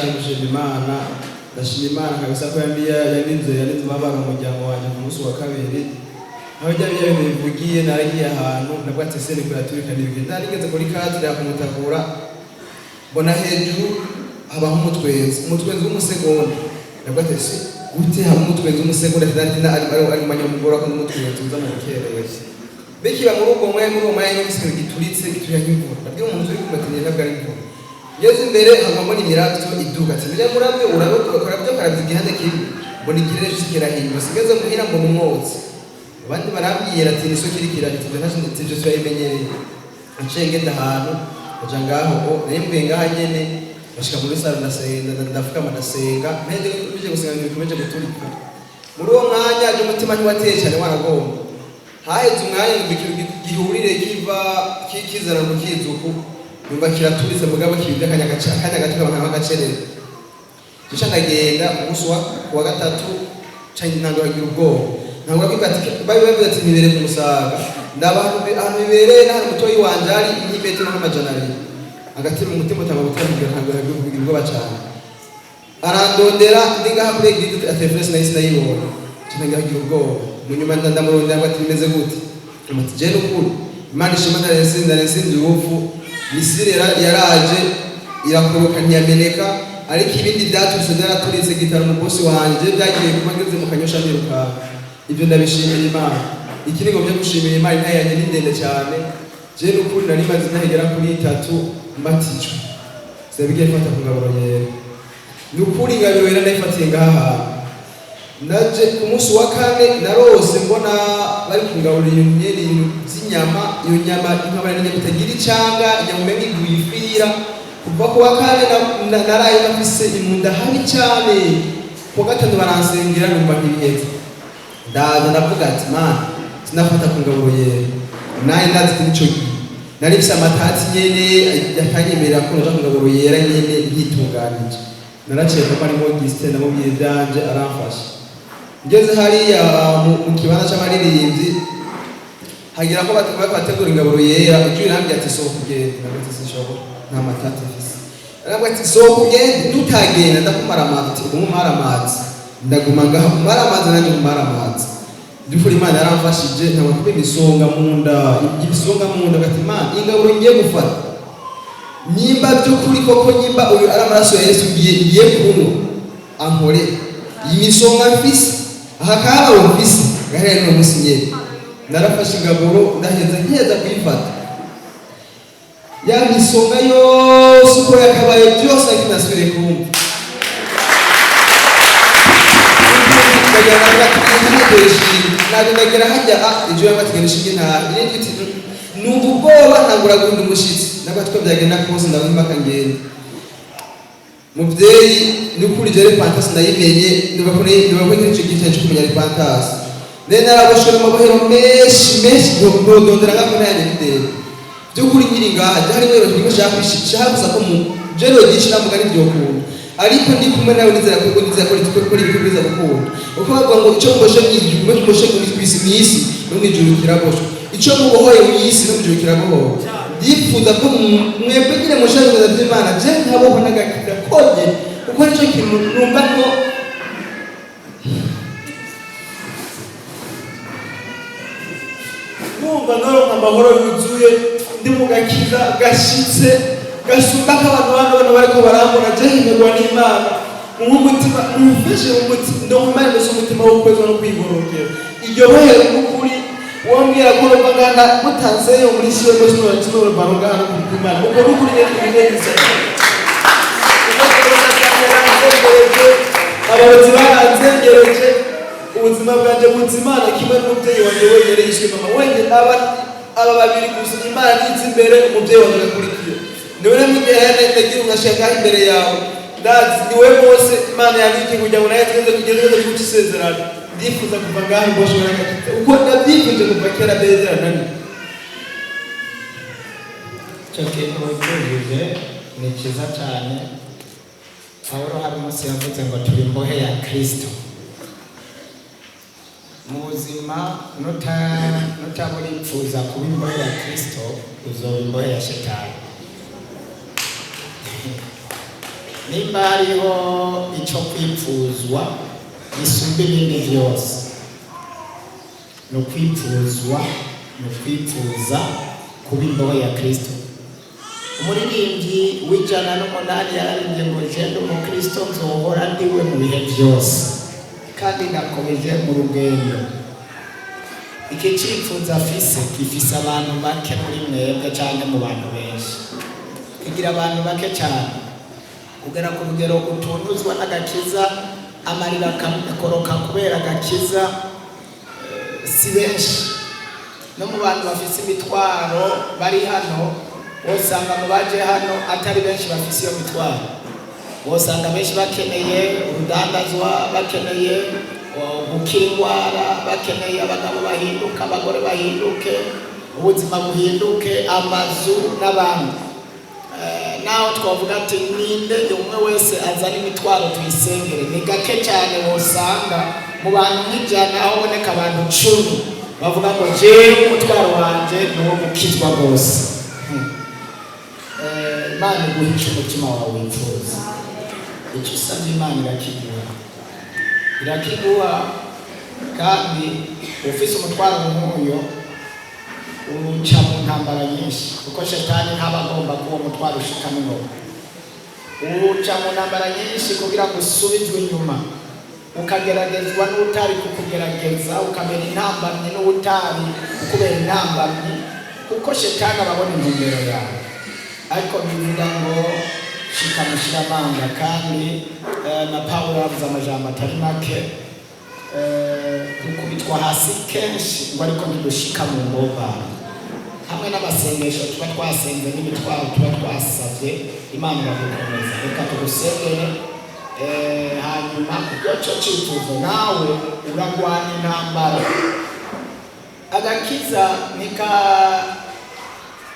Nashaka gushima Imana. Ndashima Imana kabisa ko yambiye, yaninze umubabaro mu muryango wanjye. Ku munsi wa kabiri aho bijya bintu bivugiye, naragiye ahantu nabwo ati ese niko yaturika n'ibigenda. Narigeze kuri cadre ya kumutakura, mbona hejuru habaho umutwenzi w'umusegonda. Nabwo ati ese gute haba umutwenzi w'umusegonda? Ati ari mu manyamugora ko n'umutwenzi uza mu bukererezi. Bikiba muri ubwo mwanya, muri uwo mwanya numvise ikintu gituritse, giturira nk'imvura. Nabwiye umuntu turi kumwe ati ntabwo ari imvura. Ngeze imbere hagwamo imiravyo iduga, ati mbere muravyo urabyo karavyo igihande kimwe, mbona ikirere kirahinduka. Sigeze muhira mbona umwotsi, abandi barambwira ati ni isoko iriko irahita. Ivyo ntacyo, ivyo turabimenyereye. Naciye ngenda ahantu, ndaja ngaho, o nari mvuye ngaha nyene, bashika muri salon, ndasenga, ndafukama, ndasenga. Mpeze bije gusenga, ibintu bikomeje guturika. Muri uwo mwanya je umutima ntiwateye cyane, waragomba. Haheze umwanya numva ikintu gihurire kiva kizana mu kizuku, numva kiraturitse, mugabo kibibye akanya gato kaba nk'agacerere. Nca ndagenda umunsi wa gatatu, nca ntangura kugira ubwoba, ntangura kwibaza ati bari bavuze ati nibere ku Musaga. Ndaba ahantu bibereye n'ahantu mutoyi wanje hari nk'imetero nk'200, agatima umutima utanga gutera, ntangura kugira ubwoba cane. Arandondera ndi ngaha kuri église, telefone sinayibona, nca ntangira kugira ubwoba. Mu nyuma ndamurondera ngo ati bimeze gute? Ati je nukuri Imana ishima, ndarensinze urupfu. Missile yaraje irakoroka ntiyameneka, ariko ibindi byaturitse byaraturitse gitara umubosi wanje. Byagiye kuba ngeze mu Kanyosha nirukanka. Ibyo ndabishimira Imana. Ikindi ngomba gushimira Imana, intahe yanjye ni ndende cyane. Je nukuri nari maze imyaka igera kuri 3 mbatijwe, sinabigiye mfata ku ngaburo yera. Ni ukuri ingabiro yera ndayifatiye ngaha hantu. Naje ku munsi wa kane, narose mbona bari kungaburira ibintu nyene, ibintu vy'inyama. Iyo nyama nkabona inyama itagira icanga, inyama umenga iguye ifira. Kuva ku wa kane naraye nafise imunda habi cyane. Ku wa gatanu baransengera, numva ntibiheze. Ndaza ndavuga ati mana, sinafata ku ngaburo yera naye ndazi ko nico gihe nari mfise amatati nyene yatanyemerera ko noja ku ngaburo yera nyene ntitunganije. Naraciye papa arimo Augustin, ndamubwira ivyanje, aramfasha. Ngeze hariya mu kibanza c'abaririmbyi, hagira ko bategura ingaburo yera, ijwi rirambwira ati sohoka ugende. Ndavuga ati sinshobora, nta matati mfise. Arambwira ati sohoka ugende, nutagenda ndakumara amazi. Ati ubu umara amazi, ndaguma ngaha umara amazi, nanjye umara amazi. By'ukuri Imana yaramfashije, ntabwo kuba imisonga mu nda, ibisonga mu nda. Ati Imana, ingaburo ngiye gufata, nyimba by'ukuri koko, nyimba uyu ari amaraso ya Yesu ngiye kunywa, ankore iyi misonga mfise, aha kababo mfise gahereye n'uwo munsi nyene. Narafashe ingaburo, ndaheza, nkeza kuyifata, ya misonga yose uko yakabaye byose, ariko nasubire kumva. Ndagera hajya ejo yanga tugenda ishinge ntahe irindi iti numva ubwoba, ntangura guhinda umushitsi. Nabwo two byagenda kose, ndabona ngenda. Muvyeyi, nukuri je repentance ndayimenye. Ndumva ko icyo gihe cyo kumenya repentance, nari naraboshwe n'amabohero menshi menshi, ndondera ngako ntayane ndende. By'ukuri nkiri ngaha byari rero kimwe nshaka gusa ko mu jero byinshi navuga ntibyokunda, ariko ndi kumwe nawe, nizera ko ko biza gukunda, kuko bavuga ngo icyo muboshe mu ijuru, muboshe mw'isi, no mu ijuru kiraboshwe, icyo mubohoye mu isi, no mu ijuru kirabohowe. Ndifuza ko mwebwe nyine mushaka ibiganza by'Imana, je nkaboho n'agakira konyene, kuko nicyo kintu numva ko Numva noronka amahoro yuzuye ndi mu gakiza gashitse gasumba k'abantu bano bano bariko barambona. Je hemerwa n'Imana nk'umutima mumfashe mu mutima, ndonka Imana ndose umutima wo kwezwa no kwigororokera iryo bohero. N'ukuri wambwira ko numva ngana mutanseyo muri siyo rwose sinova ngaha no ku Imana, uko n'ukuri neza. Abarozi baranzengereje ubuzima bwanjye bunze Imana kimwe n'umubyeyi wanjye wenyine yishwe mama wenyine. Aba babiri gusa Imana niza imbere, umubyeyi wanjye agakurikira. Niwe namugihene ndagira umwashaka imbere yawe, ndazi niwe Mose Imana yabike kugira ngo nawe tweze kugeza guca isezerano. Ndifuza kuva ngaho imbosho n'agakiza uko nabyifuje kuva kera byezeranani. Icyo kintu wifujije ni cyiza cyane. Pawulo hari umunsi yavuze ngo turi imbohe ya Kirisito mu buzima. Nutaba uripfuza kuba imbohe ya Kirisito, uzoba imbohe ya Shetani. Nimba hariho icyo kwipfuzwa gisumba ibindi byose, ni ukwipfuzwa, ni ukwipfuza kuba imbohe ya Kristo. Umuririmbyi w'108 yararimbye ngo: "Jenda umukristo, nzohora ndiwe mu bihe byose kandi ndakomeje mu rugendo." Iki cyifuzo afise gifise abantu bake muri mwebwe cyangwa mu bantu benshi, kigira abantu bake cyane kugera ku rugero utunduzwa n'agakiza, amarira akakoroka kubera agakiza. Si benshi. No mu bantu bafise imitwaro bari hano, wosanga mu baje hano atari benshi bafise iyo mitwaro. Wosanga benshi bakeneye urudandazwa, bakeneye gukira indwara, bakeneye abagabo bahinduka, abagore bahinduke, ubuzima buhinduke, amazu n'abandi. Naho twavuga ati ninde umwe wese azana imitwaro tuyisengere, ni gake cyane wosanga mu bantu nk'100 aho uboneka abantu 10 bavuga ngo: "Jewe umutwaro wanje ni uwo gukizwa rwose." Imana iguha icyo umutima wawe wifuza. Icyo usabye Imana irakiguha, irakiguha. Kandi ufise umutwaro nk'uyo uca mu ntambara nyinshi, kuko Shetani ntaba agomba ko uwo mutwaro ushikamo ingoma. Uca mu ntambara nyinshi kugira ngo usubizwe inyuma, ukageragezwa n'utari kukugerageza, ukamera intambamyi n'utari kukubera intambamyi, kuko Shetani aba abona intumbero yawe. Ariko bivuga ngo shika mushiramanga. Kandi na Pawulo yavuze amajambo atari make: dukubitwa hasi kenshi ngo, ariko ntidushika mu ngobane. Hamwe n'amasengesho tuba twasenze n'imitwaro tuba twasabye, Imana iragukomeza. Reka tugusengere. Hanyuma kubyo cyo cyifuzo, nawe uragwana intambara. Agakiza nika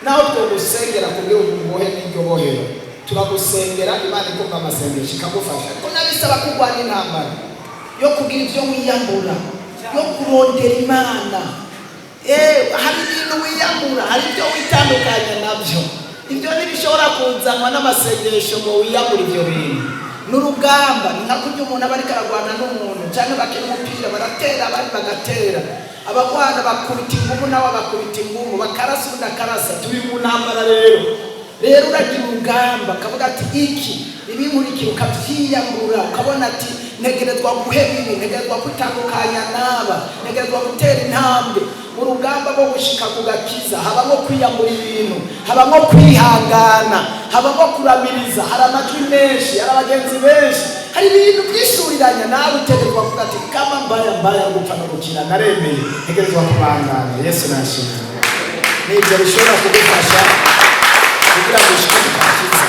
naho twogusengera kubwira ububohe n'iryo bohero, turagusengera, Imana ikumva amasengesho, ikagufasha, ariko nabisaba kurwana intambara yo kugira ibyo wiyambura, yo kurondera Imana. Hari ibintu wiyambura, hari ibyo witandukanya nabyo. Ibyo ntibishobora kuzanwa n'amasengesho ngo wiyambure ibyo bintu. N'urugamba ni nka kurya umuntu aba ariko aragwana n'umuntu cyangwa bakina umupira, baratera, abandi bagatera, abagwana bakubita ingumu, nawe bakubita ingumu, bakarasa, undi akarasa. Turi mu ntambara rero. Rero uragira urugamba, ukavuga ati iki ibinkurikira, ukabyiyambura, ukabona ati ntegerezwa guheba ibi, ntegerezwa kwitandukanya n'aba, ntegerezwa gutera intambwe. Mu rugamba rwo gushika ku gakiza habamo kwiyambura ibintu, habamo kwihangana, habamo kuramiriza. Hari amajwi menshi, hari abagenzi benshi, hari ibintu byishuriranya. Nawe utegerezwa kuvuga ati kama mbaya mbaya, gupfa no gukira, naremeye, ntegerezwa kubandanya. Yesu nashimwe. Nibyo bishobora kugufasha kugira ngo ushike ku gakiza.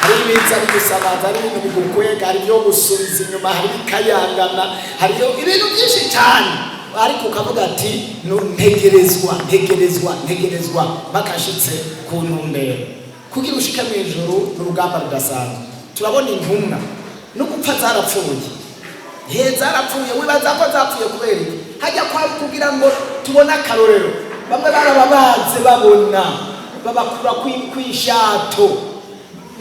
Hari ibiza bigusabaza, hari ibintu bigukwega, hari ibyo gusubiza inyuma, hari ibikayangana, hariyo ibintu byinshi cyane, ariko ukavuga ati: "Ntegerezwa, ntegerezwa, ntegerezwa bakashitse ku ntumbero." Kugira ushike mu ijuru ni urugamba rudasanzwe. Turabona intumwa no gupfa zarapfuye. He, zarapfuye. Wibaza ko zapfuye kubera iki? Hajya kwa kugira ngo tubone akarorero. Bamwe barababaze, babona babakura kw'ishato,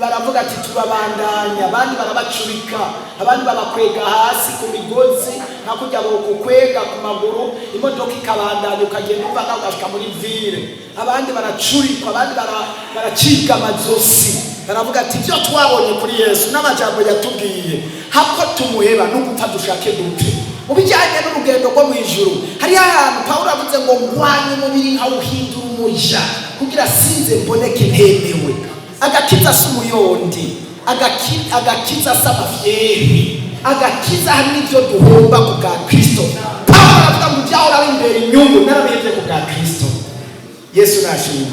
baravuga ati turabandanya. Abandi barabacurika, abandi babakwega hasi ku migozi, nka kurya kukwega ku maguru, imodoka ikabandanya, ukagenda uva ngaho ugashika muri ville. Abandi baracurikwa, abandi baracibwa amazosi. Baravuga ati ibyo twabonye kuri Yesu n'amajambo yatubwiye, hako tumuheba no gupfa dushake dupfe. Mu bijyanye n'urugendo rwo mu ijuru, hariyo ahantu Pawulo avuze ngo: "Ngwanye umubiri nkawuhindura umuja kugira sinze mboneke ntemewe." Agakiza si umuyondi, agakiza si amafyeri. Agakiza hari n'ibyo duhomba ku bwa Kristo. Pawulo aravuga ngo ibyahora bimbera inyungu narabihebye ku bwa Kristo. Yesu nashimwe.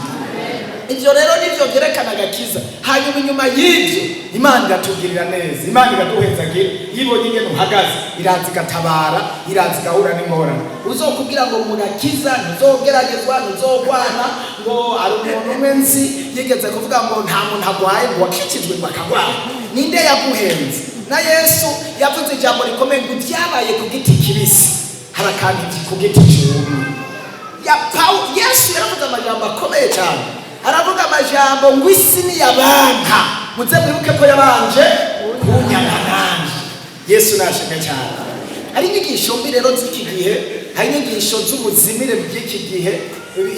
Ibyo rero nibyo byerekana agakiza. Hanyuma inyuma y'ibyo, Imana iratugirira neza, Imana iraduhezagira. Iyo ibonye ingene uhagaze, iraza igatabara, iraza igahura n'ingorane. Uzokubwira ngo mu gakiza ntuzogeragezwa, ntuzogwana, ngo hari umuntu umwe nzi yigeze kuvuga ngo nta muntu agwaye, ngo wakikijwe ngo akagwara. Ninde yaguhenze? Na Yesu yavuze ijambo rikomeye ngo ibyabaye ku giti kibisi hari akantu ku giti cyumye. Ya Pawulo, Yesu yaravuze amajambo akomeye cyane. Aravuga amajambo ngo isi niyabanka, muze mwibuke ko yabanje. Kunyana nanje. Yesu nashimwe cyane. Hari inyigisho mbi rero z'iki gihe, hari inyigisho z'ubuzimire bw'iki gihe,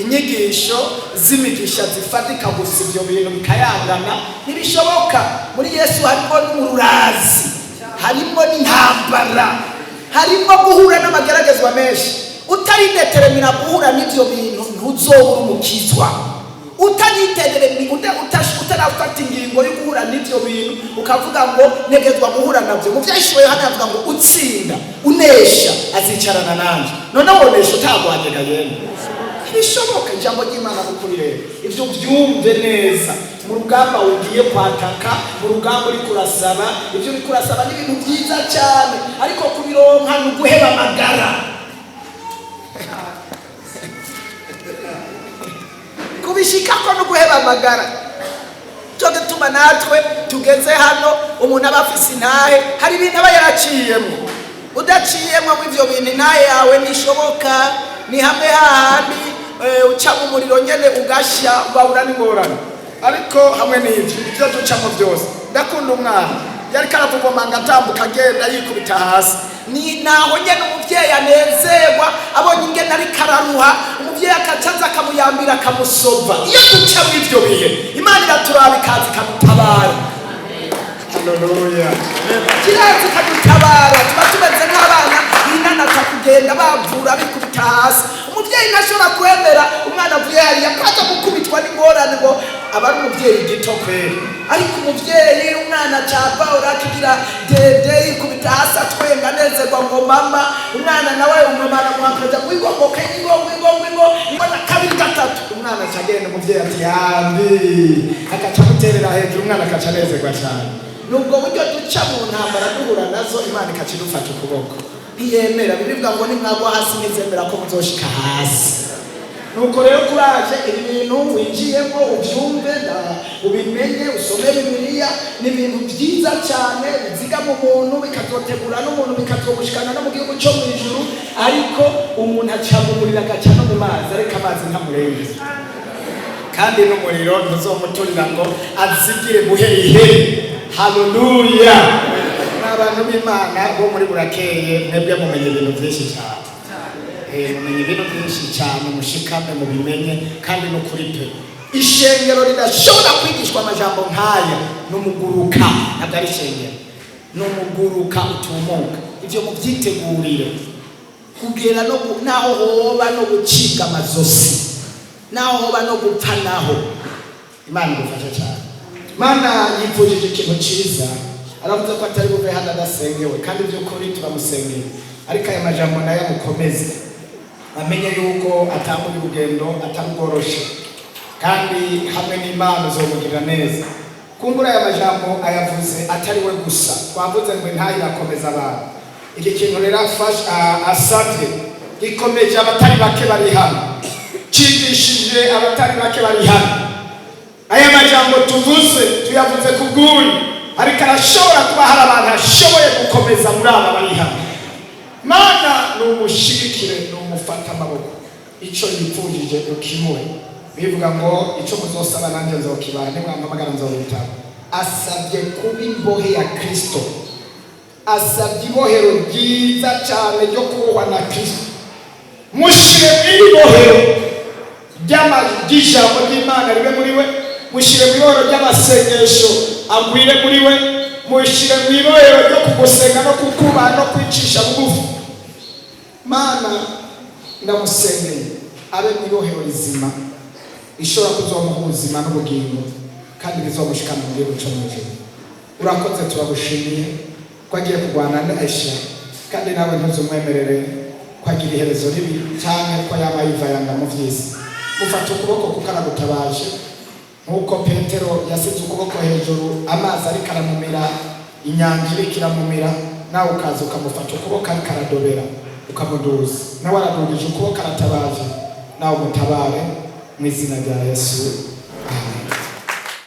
inyigisho z'imigisha zifatika gusa, ibyo bintu bikayangana ntibishoboka. Muri Yesu harimo n'umururazi, harimo n'intambara, harimo guhura n'amageragezwa menshi. Utaridetermina guhura n'ibyo bintu, ntuzobura umukizwa. Utarafata ingingo yo guhura n'ibyo bintu, ukavuga ngo ntegezwa guhura nabyo. Mu Byahishuwe Yohana avuga ngo utsinda, unesha, azicarana nanjye. None wonesha utagwanye? Gahenda ntibishoboka. Ijambo ry'Imana kukuri rero, ibyo byumve neza. Mu rugamba ugiye kwataka, mu rugamba uri kurasaba, ibyo uri kurasaba ni ibintu byiza cyane, ariko kubironka ni uguheba amagara. Kubishikako no guheba amagara. Cyo gituma natwe tugeze hano, umuntu aba afise intahe, hari ibintu aba yaraciyemo. Udaciyemo ivyo bintu, intahe yawe ntishoboka. Ni hamwe hahandi uca mu muriro nyene ugashya, ugahura n'ingorane. Ariko hamwe n'ivyo, ibyo ducamo byose, ndakunda umwana yariko aravugomanga, atambuka, agenda yikubita hasi. Ni naho nyene umuvyeyi anezerwa abonye ingene ariko araruha, umuvyeyi akacaza akamuyambira, akamusova. Iyo duca muri ivyo bihe, Imana iraturaba, ikaza ikadutabara. Haleluya! Kiraza ikadutabara. Tuba tumeze nk'abana binanata kugenda, bavura bikubita hasi. Umuvyeyi ntashobora kwemera umwana avuye hariya akaza gukubitwa n'ingorane, ngo aba ari umuvyeyi gito kweri. Ariko umuvyeyi, umwana acava urakigira dede, yikubita hasi, atwenga, anezerwa ngo mama. Umwana nawe umumara muhakoza ngo ingo, ngo ingo, ngo ingo, ngo ingo, ingo na kabiri gatatu, umwana aca agenda, umuvyeyi ati yambi, agaca amuterera hejuru, umwana akaca anezerwa cyane. Nubwo buryo duca mu ntambara, duhura nazo, Imana ikaca idufata ukuboko. Ntiyemera, bibivuga ngo nimwagwa hasi, ntizemera ko muzoshika hasi. Nuko rero kuraje ibi bintu winjiyemo ubyumve, ubimenye, usome Bibiliya. Ni ibintu byiza cyane bizigama umuntu, bikazotegura n'umuntu, bikazogushikana no mu gihugu cyo mu ijuru. Ariko umuntu aca mu muriro, agaca no mu mazi, ariko amazi ntamurengeza, kandi n'umuriro ntuzomuturira ngo azigire buherihe. Haleluya! Ni abantu b'Imana bo muri Burakeye, mwebwe mumenye ibintu byinshi cyane. Mumenye ibintu byinshi cyane, mushikame mubimenye. Kandi n'ukuri pe, ishengero ridashobora kwigishwa amajambo nk'aya n'umuguruka, ntabwo ari ishengero, ni umuguruka utumuka. Ibyo mubyitegurire kugera no naho hoba no gucibwa amazosi, naho hoba no gupfa, naho Imana igufasha cyane. Imana yipfujije ikintu cyiza, aravuze ko atari buve hano adasengewe, kandi by'ukuri turamusengeye. Ariko aya majambo nayo amukomeze, amenye yuko atanguye urugendo atarugoroshe, kandi hamwe n'Imana uzomugirira neza. Kumbura aya majambo ayavuze atari we gusa. Twavuze ngo intahe irakomeza abantu. Iki kintu rero asabye gikomeje abatari bake bari hano, cigishije abatari bake bari hano. Aya majambo tuvuze, tuyavuze ku bw'uyu, ariko arashobora kuba hari abantu ashoboye gukomeza muri aba bari hano. Mana, numushigikire, numufate amaboko, ico yipfujije ukimuhe. Bivuga ngo ico muzosaba nanjye nzokibaha, nimwampamagara nzobitaba. Asabye kuba imbohe ya Kristo, asabye ibohero ryiza cyane ryo kubohwa na Kristo. Mushire mw'iri bohero ry'ijambo ry'Imana ribe muri we, mushyire mu ibohero ry'amasengesho agwire muri we, mushyire mu ibohero ryo kugusenga no kukubaha no kwicisha bugufi. Mana, ndamusengeye abe mu ibohero rizima rishobora kuzomuha ubuzima n'ubugingo, kandi bizomushikana mu gihugu cyo mu ijuru. Urakoze, turagushimiye ko agiye kurwana n'Aisha, kandi nawe ntuzumwemerere ko agira iherezo ribi cyane, ko yaba yivayanga mu vy'isi. Mufata ukuboko kuko aragutabaje, nk'uko Petero yasize ukuboko hejuru, amazi ariko aramumira, inyanja iriko iramumira, nawe ukaza ukamufata ukuboko ariko aradobera, ukamuduza. Nawe aradugije ukuboko, aratabaje, nawe umutabare mu izina rya Yesu, amen.